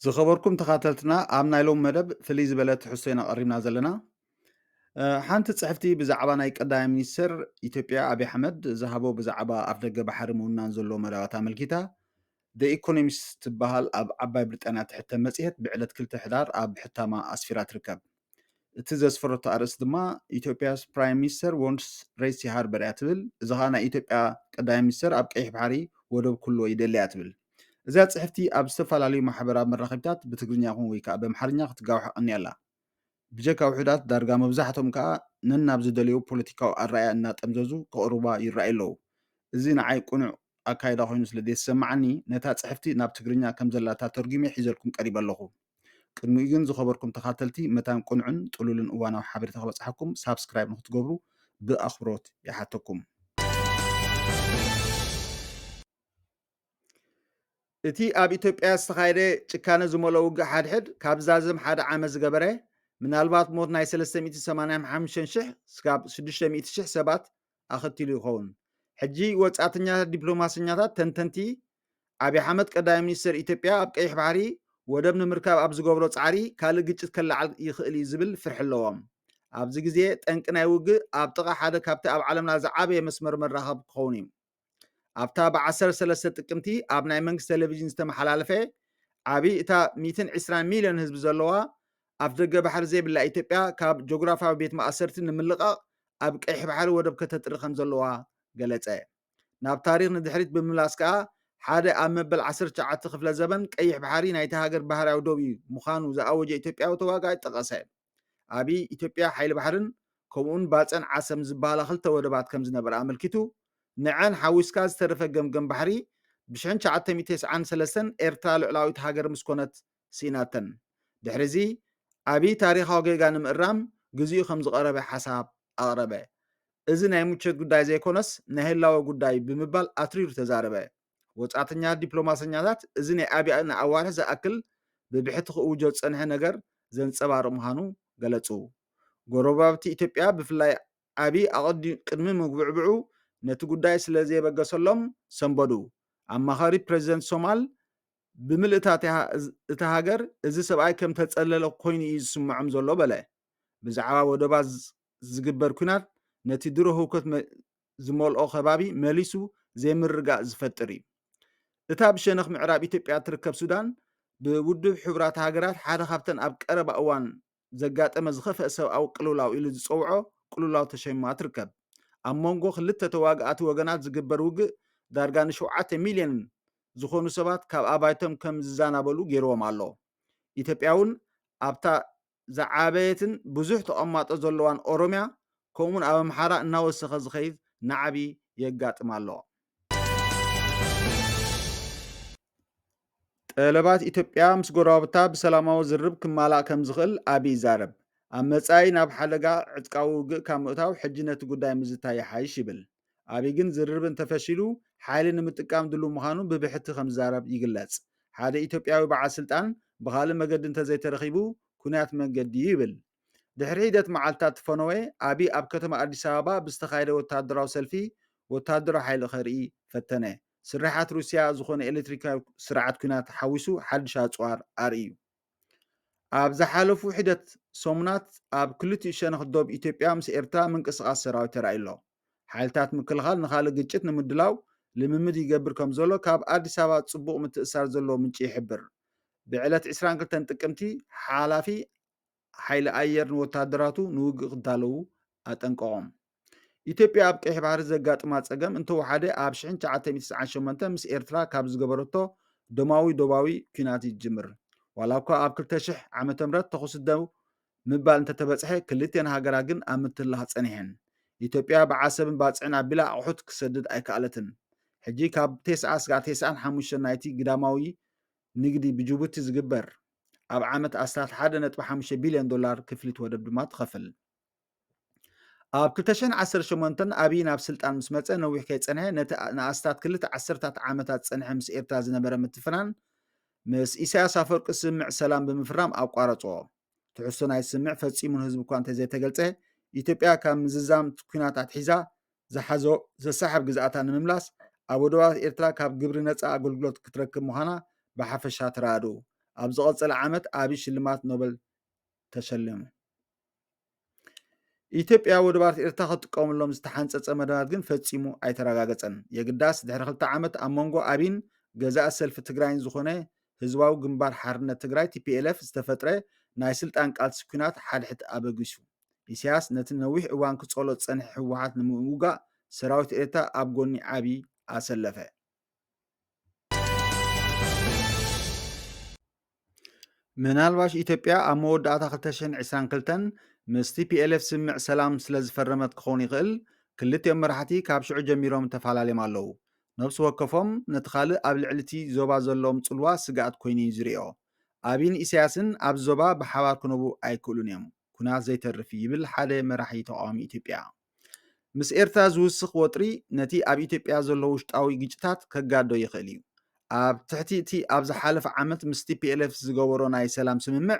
ዝኸበርኩም ተኻተልትና፣ ኣብ ናይ ሎሚ መደብ ፍልይ ዝበለ ትሕዝቶ ኢና ቀሪብና ዘለና። እ፣ ሓንቲ ጽሕፍቲ ብዛዕባ ናይ ቀዳማይ ሚኒስተር ኢትዮጵያ ኣብይ ኣሕመድ ዝሃቦ ብዛዕባ ኣፍደገ ባሕሪ ምውናን ዘሎ መዳባት ኣመልኪታ፣ The Economist ትበሃል ኣብ ዓባይ ብሪጣንያ ትሕተም መጽሔት ብዕለት ክልተ ሕዳር ኣብ ሕታማ ኣስፊራ ትርከብ። እቲ ዘስፈረቶ ኣርእስቲ ድማ ኢትዮጵያስ ፕራይም ሚኒስተር ወንትስ ሬድ ሲ ሃርበር እያ ትብል። እዚ ኸኣ ናይ ኢትዮጵያ ቀዳማይ ሚኒስተር ኣብ ቀይሕ ባሕሪ ወደብ ክህልዎ ይደሊ እያ ትብል። እዛ ጽሕፍቲ ኣብ ዝተፈላለዩ ማሕበራዊ መራኸቢታት ብትግርኛ ይኹን ወይ ከኣ በምሓርኛ ክትጋውሕ ቀንያ ኣላ። ብጀካ ውሑዳት ዳርጋ መብዛሕቶም ከኣ ነናብ ዝደልዮ ፖለቲካዊ ኣረኣእያ እናጠምዘዙ ከቕርባ ይረኣዩ ኣለዉ። እዚ ንዓይ ቅኑዕ ኣካይዳ ኮይኑ ስለ ዘይተሰማዓኒ ነታ ጽሕፍቲ ናብ ትግርኛ ከም ዘላታ ተርጉሜ ሒዘልኩም ቀሪበ ኣለኹ። ቅድሚኡ ግን ዝኸበርኩም ተኻተልቲ መታን ቅኑዕን ጥሉልን እዋናዊ ሓበሬታ ክበጽሓኩም ሳብስክራይብ ንክትገብሩ ብኣኽብሮት ይሓተኩም። እቲ ኣብ ኢትዮጵያ ዝተኻየደ ጭካነ ዝመልኦ ውግእ ሓድሕድ ካብ ዛዘም ሓደ ዓመት ዝገበረ፣ ምናልባት ሞት ናይ ሰለስተ ሚእቲ ሰማንያን ሓሙሽተን ሽሕ ስጋብ ሽዱሽተ ሚእቲ ሽሕ ሰባት ኣኸቲሉ ይኸውን። ሕጂ ወጻእተኛታት ዲፕሎማሰኛታት ተንተንቲ ኣብይ ኣሕመድ ቀዳማይ ሚኒስተር ኢትዮጵያ ኣብ ቀይሕ ባሕሪ ወደብ ንምርካብ ኣብ ዝገብሮ ጻዕሪ ካልእ ግጭት ከለዓል ይኽእል እዩ ዝብል ፍርሒ ኣለዎም። ኣብዚ ግዜ ጠንቂ ናይ ውግእ ኣብ ጥቓ ሓደ ካብቲ ኣብ ዓለምና ዝዓበየ መስመር መራኸብ ክኸውን እዩ። ኣብታ ብ ዓሰርተ ሰለስተ ጥቅምቲ ኣብ ናይ መንግስቲ ቴሌቪዥን ዝተመሓላለፈ ዓቢ እታ ሚእትን ዕስራን ሚልዮን ህዝቢ ዘለዋ ኣፍደገ ባሕሪ ዘይብላ ኢትዮጵያ ካብ ጂኦግራፍያዊ ቤት ማእሰርቲ ንምልቓቕ ኣብ ቀይሕ ባሕሪ ወደብ ከተጥሪ ከም ዘለዋ ገለጸ። ናብ ታሪኽ ንድሕሪት ብምምላስ ከኣ ሓደ ኣብ መበል ዓሰርተ ትሽዓተ ክፍለ ዘበን ቀይሕ ባሕሪ ናይቲ ሃገር ባህርያዊ ዶብ እዩ ምዃኑ ዝኣወጀ ኢትዮጵያዊ ተዋጋኢ ጠቐሰ። ኣብይ ኢትዮጵያ ሓይሊ ባሕርን ከምኡውን ባጽዕን ዓሰብን ዝበሃላ ክልተ ወደባት ከም ዝነበራ ኣመልኪቱ፣ ንዐን ሓዊስካ ዝተረፈ ገምገም ባሕሪ ብ ሽሕን ትሽዓተ ሚእቲ ተስዓን ሰለስተን ኤርትራ ልዑላዊት ሃገር ምስ ኮነት ስኢናተን። ድሕሪዚ ኣብይ ታሪኻዊ ጌጋ ንምእራም ግዜኡ ከም ዝቐረበ ሓሳብ ኣቕረበ። እዚ ናይ ምቾት ጉዳይ ዘይኮነስ ናይ ህላወ ጉዳይ ብምባል ኣትሪሩ ተዛረበ። ወጻእተኛ ዲፕሎማሰኛታት እዚ ናይ ኣብይ ንኣዋርሕ ዝኣክል ብብሕቲ ክእውጆ ዝጸንሐ ነገር ዘንጸባርቕ ምዃኑ ገለጹ። ጎረባብቲ ኢትዮጵያ ብፍላይ ኣብይ ኣቐዲ-፣ ቅድሚ ምጉብዕብዑ ነቲ ጉዳይ ስለ ዘየበገሰሎም ሰንበዱ። ኣማኻሪ ፕረዚደንት ሶማል ብምልእታ እታ፣ እታ ሃገር እዚ ሰብኣይ ከም ተጸለለ ኮይኑ እዩ ዝስምዖም ዘሎ በለ። ብዛዕባ ወደባት ዝ-፣ ዝግበር ኲናት ነቲ ድሮ ህውከት መ-፣ ዝመልኦ ከባቢ መሊሱ ዘይምርግጋእ ዝፈጥር እዩ። እታ ብሸነኽ ምዕራብ ኢትዮጵያ እትርከብ ሱዳን ብውድብ ሕቡራት ሃገራት ሓደ ካብተን ኣብ ቀረባ እዋን ዘጋጠመ ዝኸፍአ ሰብኣዊ ቅልውላው ኢሉ ዝጸውዖ ቅልውላው ተሸሚማ ትርከብ። ኣብ መንጎ ክልተ ተዋጋእቲ ወገናት ዝግበር ውግእ ዳርጋ ንሸውዓተ ሚልዮን ዝኾኑ ሰባት ካብ ኣባይቶም ከም ዝዛናበሉ ገይርዎም ኣሎ። ኢትዮጵያ እውን ኣብታ ዝዓበየትን ብዙሕ ተቐማጦ ዘለዋን ኦሮምያ ከምኡውን ኣብ ኣምሓራ እናወሰኸ ዝኸይድ ናዕቢ የጋጥማ ኣሎ። ጠለባት ኢትዮጵያ ምስ ጎረባብታ ብሰላማዊ ዝርርብ ክማላእ ከም ዝኽእል ኣብይ ይዛረብ። ኣብ መጻኢ ናብ ሓደጋ ዕጥቃዊ ውግእ ካብ ምእታው ሕጂ ነቲ ጉዳይ ምዝታይ ይሓይሽ ይብል። ኣብይ ግን ዝርርብ እንተፈሺሉ ሓይሊ ንምጥቃም ድሉው ምዃኑ ብብሕቲ ከም ዝዛረብ ይግለጽ። ሓደ ኢትዮጵያዊ በዓል ስልጣን ብኻልእ መገዲ እንተዘይተረኺቡ ኩናት መንገዲ እዩ ይብል። ድሕሪ ሒደት መዓልትታት ፈነወ ኣብይ ኣብ ከተማ ኣዲስ ኣበባ ብዝተኻየደ ወታደራዊ ሰልፊ ወታደራዊ ሓይሊ ከርኢ ፈተነ። ስርሓት ሩስያ ዝኾነ ኤሌክትሪካዊ ስርዓት ኲናት ሓዊሱ ሓድሽ ኣጽዋር ኣርእዩ። ኣብ ዝሓለፉ ሒደት ሰሙናት ኣብ ክልቲኡ ሸነኽ ዶብ ኢትዮጵያ ምስ ኤርትራ ምንቅስቓስ ሰራዊት ተራእዩ ኣሎ። ሓይልታት ምክልኻል ንኻልእ ግጭት ንምድላው ልምምድ ይገብር ከም ዘሎ ካብ ኣዲስ ኣበባ ጽቡቕ ምትእስሳር ዘለዎ ምንጪ ይሕብር። ብዕለት ዕስራን ክልተን ጥቅምቲ ሓላፊ ሓይሊ ኣየር ንወታደራቱ ንውግእ ክዳለዉ ኣጠንቀቖም። ኢትዮጵያ ኣብ ቀይሕ ባሕሪ ዘጋጥማ ጸገም እንተወሓደ ኣብ ሽሕን ትሽዓተ ሚእቲ ትስዓን ሸሞንተን ምስ ኤርትራ ካብ ዝገበረቶ ደማዊ ዶባዊ ኲናት ይጅምር። ዋላ እኳ ኣብ ክልተ ሽሕ ዓመተ ምህረት ተኹሲ ደው ምባል እንተተበጽሐ፣ ክልቲኤን ሃገራት ግን ኣብ ምትላኽ ጸኒሐን። ኢትዮጵያ ብዓሰብን ባጽዕን ኣቢላ ኣቑሑት ክትሰድድ ኣይከኣለትን። ሕጂ ካብ ቴስዓ ስጋዕ ቴስዓን ሓሙሽተን ናይቲ ግዳማዊ ንግዲ ብጅቡቲ ዝግበር ኣብ ዓመት ኣስታት ሓደ ነጥቢ ሓሙሽተ ቢልዮን ዶላር ክፍሊት ወደብ ድማ ትኸፍል። ኣብ ክልተ ሽሕን ዓሰርተ ሸሞንተን ኣብይ ናብ ስልጣን ምስ መጸ ነዊሕ ከይጸንሐ ነቲ ንኣስታት ክልተ ዓሰርታት ዓመታት ዝጸንሐ ምስ ኤርትራ ዝነበረ ምትፍናን ምስ ኢሳያስ ኣፈወርቂ ስምምዕ ሰላም ብምፍራም ኣቋረጾ። ትሕዝቶ ናይ ስምምዕ ፈጺሙ ንህዝቢ እኳ እንተዘይተገልጸ፣ ኢትዮጵያ ካብ ምዝዛም ኲናት ኣትሒዛ ዝሓዞ ዘሳሕብ ግዝኣታ ንምምላስ ኣብ ወደባት ኤርትራ ካብ ግብሪ ነጻ ኣገልግሎት ክትረክብ ምዃና ብሓፈሻ ተረዳድኡ። ኣብ ዝቐጸለ ዓመት ኣቢይ ሽልማት ኖበል ተሸሊሙ። ኢትዮጵያ ወደባት ኤርትራ ክትጥቀመሎም ዝተሓንጸጸ መደባት ግን ፈጺሙ ኣይተረጋገጸን። የግዳስ ድሕሪ ክልተ ዓመት ኣብ መንጎ ኣቢን ገዛኢ ሰልፊ ትግራይን ዝኾነ ህዝባዊ ግንባር ሓርነት ትግራይ ቲ ፒ ኤል ኤፍ ዝተፈጥረ ናይ ስልጣን ቃልሲ ኲናት ሓድሕድ ኣበጊሱ። ኢሳያስ ነቲ ነዊሕ እዋን ክጸሎ ዝጸንሐ ህወሓት ንምውጋእ ሰራዊት ኤርትራ ኣብ ጎኒ ኣቢይ ኣሰለፈ። ምናልባሽ ኢትዮጵያ ኣብ መወዳእታ ክልተ ሽሕን ዕስራን ክልተን ምስ ቲ ፒ ኤል ኤፍ ስምምዕ ሰላም ስለ ዝፈረመት ክኸውን ይኽእል፣ ክልቲኦም መራሕቲ ካብ ሽዑ ጀሚሮም ተፈላለዮም ኣለዉ። ነፍሲ ወከፎም ነቲ ካልእ ኣብ ልዕሊ እቲ ዞባ ዘለዎም ጽልዋ ስግኣት ኮይኑ እዩ ዝርእዮ። ኣቢን ኢሳያስን ኣብዚ ዞባ ብሓባር ክነብሩ ኣይክእሉን እዮም፣ ኲናት ዘይተርፍ እዩ ይብል ሓደ መራሒ ተቓዋሚ ኢትዮጵያ። ምስ ኤርትራ ዝውስኽ ወጥሪ ነቲ ኣብ ኢትዮጵያ ዘሎ ውሽጣዊ ግጭታት ከጋዶ ይኽእል እዩ። ኣብ ትሕቲ እቲ ኣብ ዝሓለፈ ዓመት ምስ ቲ ፒ ኤል ኤፍ ዝገበሮ ናይ ሰላም ስምምዕ፣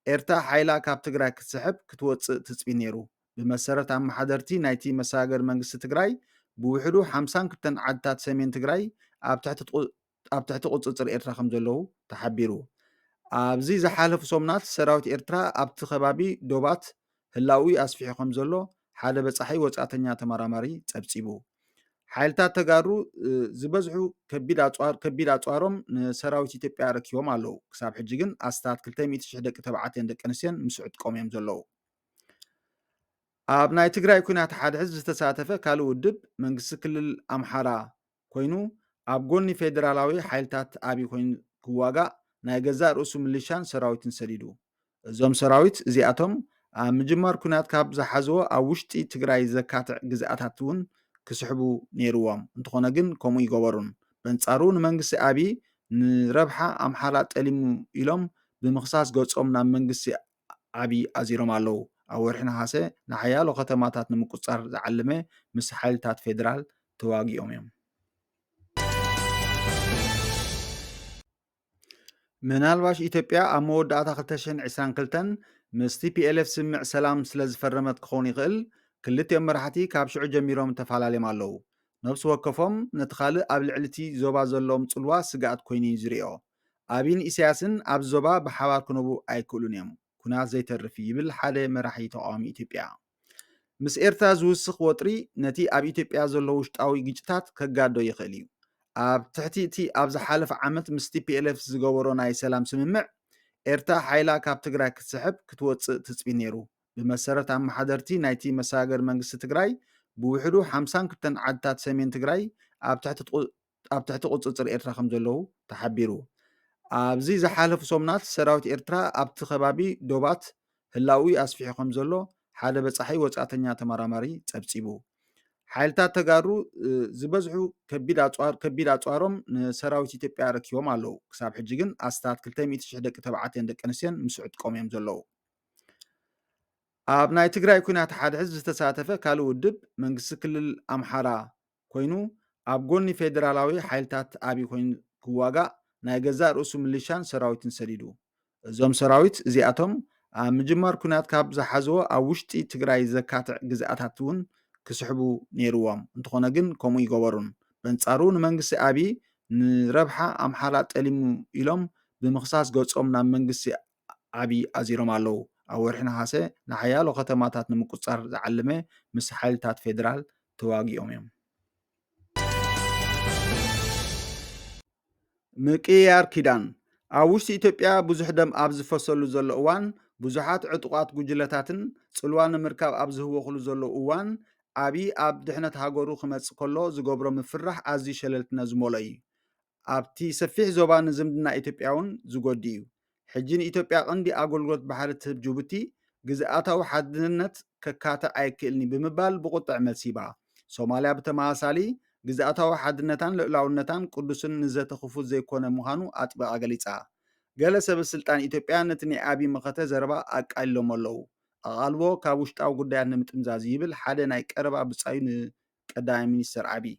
ኤርትራ ሓይላ ካብ ትግራይ ክትስሕብ ክትወጽእ ትጽቢት ነይሩ። ብመሰረት ኣመሓደርቲ ናይቲ መሰጋገሪ መንግስቲ ትግራይ፣ ብውሕዱ ሓምሳን ክልተን ዓድታት ሰሜን ትግራይ ኣብ ትሕቲ ቁ-፣ ኣብ ትሕቲ ቁጽጽር ኤርትራ ከም ዘለዉ ተሓቢሩ። ኣብዚ ዝሓለፉ ሰሙናት ሰራዊት ኤርትራ ኣብቲ ከባቢ ዶባት ህላውኡ ኣስፊሑ ከም ዘሎ ሓደ በጻሒ ወጻእተኛ ተመራማሪ ጸብጺቡ። ሓይልታት ተጋሩ፣ እ፣ ዝበዝሑ ከቢድ ኣጽዋር-፣ ከቢድ ኣጽዋሮም ንሰራዊት ኢትዮጵያ ኣረኪቦም ኣለዉ። ክሳብ ሕጂ ግን ኣስታት ክልተ ሚእቲ ሽሕ ደቂ ተባዕትዮን ደቂ ኣንስትዮን ምስ ዕጥቆም እዮም ዘለዉ። ኣብ ናይ ትግራይ ኲናት ሓድሕድ ዝተሳተፈ ካልእ ውድብ መንግስቲ ክልል ኣምሓራ ኮይኑ ኣብ ጎኒ ፌደራላዊ ሓይልታት ኣቢይ ኮይኑ ክዋጋእ ናይ ገዛእ ርእሱ ሚሊሻን ሰራዊትን ሰዲዱ። እዞም ሰራዊት እዚኣቶም ኣብ ምጅማር ኲናት ካብ ዝሓዝዎ ኣብ ውሽጢ ትግራይ ዘካትዕ ግዝኣታት እውን ክስሕቡ ነይርዎም። እንተኾነ ግን ከምኡ ይገበሩን። በንጻሩ ንመንግስቲ ኣቢይ ንረብሓ ኣምሓራ ጠሊሙ ኢሎም ብምኽሳስ ገጾም ናብ መንግስቲ ኣቢይ ኣዚሮም ኣለዉ። ኣብ ወርሒ ነሓሰ ንሓያሎ ከተማታት ንምቁጽጻር ዝዓለመ ምስ ሓይልታት ፌደራል ተዋጊኦም እዮም። ምናልባሽ ኢትዮጵያ ኣብ መወዳእታ ክልተ ሽሕን ዕስራን ክልተን ምስ ቲ ፒ ኤል ኤፍ ስምምዕ ሰላም ስለ ዝፈረመት ክኸውን ይኽእል፣ ክልቲኦም መራሕቲ ካብ ሽዑ ጀሚሮም ተፈላለዮም ኣለዉ። ነፍሲ ወከፎም ነቲ ካልእ ኣብ ልዕሊ እቲ ዞባ ዘለዎም ጽልዋ ስግኣት ኮይኑ እዩ ዝርእዮ። ኣቢን ኢሳያስን ኣብዚ ዞባ ብሓባር ክነብሩ ኣይክእሉን እዮም፣ ኲናት ዘይተርፍ እዩ ይብል ሓደ መራሒ ተቓዋሚ ኢትዮጵያ። ምስ ኤርትራ ዝውስኽ ወጥሪ ነቲ ኣብ ኢትዮጵያ ዘሎ ውሽጣዊ ግጭታት ከጋዶ ይኽእል እዩ። ኣብ ትሕቲ እቲ ኣብ ዝሓለፈ ዓመት ምስ ቲ ፒ ኤል ኤፍ ዝገበሮ ናይ ሰላም ስምምዕ፣ ኤርትራ ሓይላ ካብ ትግራይ ክትስሕብ ክትወጽእ ትጽቢት ነይሩ። ብመሰረት ኣመሓደርቲ ናይቲ መሰጋገሪ መንግስቲ ትግራይ፣ ብውሕዱ ሓምሳን ክልተን ዓድታት ሰሜን ትግራይ ኣብ ትሕቲ ቁ-፣ ኣብ ትሕቲ ቁጽጽር ኤርትራ ከም ዘለዉ ተሓቢሩ። ኣብዚ ዝሓለፉ ሰሙናት ሰራዊት ኤርትራ ኣብቲ ከባቢ ዶባት ህላውኡ ኣስፊሑ ከም ዘሎ ሓደ በጻሒ ወጻእተኛ ተመራማሪ ጸብጺቡ። ሓይልታት ተጋሩ፣ እ፣ ዝበዝሑ ከቢድ ኣጽዋር-፣ ከቢድ ኣጽዋሮም ንሰራዊት ኢትዮጵያ ኣረኪቦም ኣለዉ። ክሳብ ሕጂ ግን ኣስታት ክልተ ሚእቲ ሽሕ ደቂ ተባዕትዮን ደቂ ኣንስትዮን ምስ ዕጥቆም እዮም ዘለዉ። ኣብ ናይ ትግራይ ኲናት ሓድሕድ ዝተሳተፈ ካልእ ውድብ መንግስቲ ክልል ኣምሓራ ኮይኑ ኣብ ጎኒ ፌደራላዊ ሓይልታት ኣቢይ ኮይኑ ክዋጋእ ናይ ገዛእ ርእሱ ሚሊሻን ሰራዊትን ሰዲዱ። እዞም ሰራዊት እዚኣቶም ኣብ ምጅማር ኲናት ካብ ዝሓዝዎ ኣብ ውሽጢ ትግራይ ዘካትዕ ግዝኣታት እውን ክስሕቡ ነይርዎም። እንተኾነ ግን ከምኡ ይገበሩን። በንጻሩ ንመንግስቲ ኣቢይ ንረብሓ ኣምሓራ ጠሊሙ ኢሎም ብምኽሳስ ገጾም ናብ መንግስቲ ኣቢይ ኣዚሮም ኣለዉ። ኣብ ወርሒ ነሓሰ ንሓያሎ ከተማታት ንምቁጽጻር ዝዓለመ ምስ ሓይልታት ፌደራል ተዋጊኦም እዮም። ምቅይያር ኪዳን። ኣብ ውሽጢ ኢትዮጵያ ብዙሕ ደም ኣብ ዝፈሰሉ ዘሎ እዋን፣ ብዙሓት ዕጡቓት ጉጅለታትን ጽልዋ ንምርካብ ኣብ ዝህወኹሉ ዘለዉ እዋን፣ ኣቢይ ኣብ ድሕነት ሃገሩ ክመጽእ ከሎ ዝገብሮ ምፍርራሕ ኣዝዩ ሸለልትነት ዝመልኦ እዩ። ኣብቲ ሰፊሕ ዞባ ንዝምድና ኢትዮጵያ እውን ዝጎድእ እዩ። ሕጂ ንኢትዮጵያ ቀንዲ ኣገልግሎት ባሕሪ ትህብ ጅቡቲ ግዝኣታዊ ሓድነት ከካትዕ ኣይክእልን እዩ ብምባል ብቁጥዕ መልሲ ሂባ። ሶማልያ ብተመሳሳሊ ግዝኣታዊ ሓድነታን ልኡላውነታን ቅዱስን ንዘተ ክፉት ዘይኮነ ምዃኑ ኣጥቢቓ ገሊጻ። ገለ ሰበ ስልጣን ኢትዮጵያ ነቲ ናይ ኣቢይ መኸተ ዘረባ ኣቃሊሎም ኣለዉ። ኣቓልቦ ካብ ውሽጣዊ ጉዳያት ንምጥምዛዝ ይብል ሓደ ናይ ቀረባ ብጻዩ ንቀዳማይ ሚኒስተር ኣቢይ።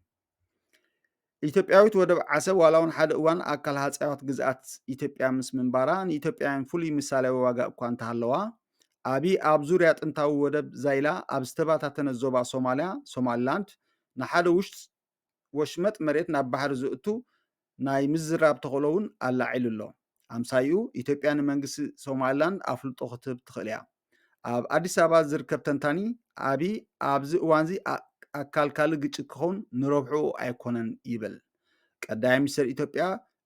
ኢትዮጵያዊት ወደብ ዓሰብ ዋላ እውን ሓደ እዋን ኣካል ሃጸያት ግዝኣት ኢትዮጵያ ምስ ምንባራ ንኢትዮጵያውያን ፍሉይ ምሳሌያዊ ዋጋ እኳ እንተሃለዋ፣ ኣቢይ ኣብ ዙርያ ጥንታዊ ወደብ ዛይላ ኣብ ዝተበታተነ ዞባ ሶማልያ፣ ሶማሊላንድ፣ ንሓደ ውሽጥ ወሽመጥ መሬት ናብ ባሕሪ ዝእቱ ናይ ምዝራብ ተኽእሎ እውን ኣላዒሉ ኣሎ። ኣምሳይኡ ኢትዮጵያ ንመንግስቲ ሶማሊላንድ ኣፍልጦ ክትህብ ትኽእል እያ። ኣብ ኣዲስ ኣበባ ዝርከብ ተንታኒ ኣቢ ኣብዚ እዋንዚ ኣካል ካልእ ግጭት ክኸውን ንረብሕኡ ኣይኮነን ይብል። ቀዳማይ ሚኒስትር ኢትዮጵያ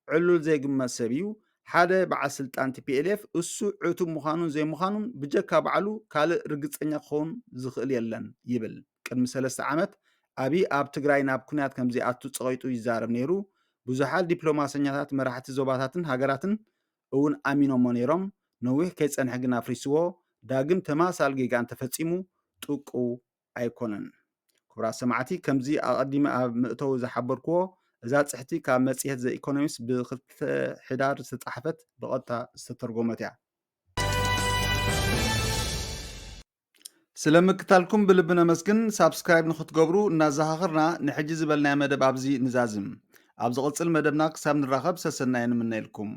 ዕሉል ዘይግመት ሰብ እዩ። ሓደ በዓል ስልጣን ቲ ፒ ኤል ኤፍ እሱ ዕቱብ ምዃኑን ዘይምዃኑን ብጀካ ባዕሉ ካልእ ርግጸኛ ክኸውን ዝኽእል የለን ይብል። ቅድሚ ሰለስተ ዓመት ኣቢ ኣብ ትግራይ ናብ ኩናት ከም ዘይኣቱ ጸቒጡ ይዛረብ ነይሩ። ብዙሓት ዲፕሎማሰኛታት፣ መራሕቲ ዞባታትን ሃገራትን እውን ኣሚኖሞ ነይሮም። ነዊሕ ከይጸንሐ ግን ኣፍሪስዎ። ዳግም ተማሳሊ ጌጋ እንተፈጺሙ ጥቁ ኣይኮነን። ክቡራት ሰማዕቲ፣ ከምዚ ኣቐዲመ ኣብ መእተዊ ዝሓበርክዎ፣ እዛ ጽሕቲ ካብ መጽሔት ዘ ኢኮኖሚስት ብ ክልተ ሕዳር ዝተጻሕፈት ብቐጥታ ዝተተርጎመት እያ። ስለ ምክታልኩም ብልቢ ነመስግን። ሳብስክራይብ ንክትገብሩ እናዘኻኽርና፣ ንሕጂ ዝበልናዮ መደብ ኣብዚ ንዛዝም። ኣብ ዝቕጽል መደብና ክሳብ ንራኸብ ሰሰናየ ንምነየልኩም።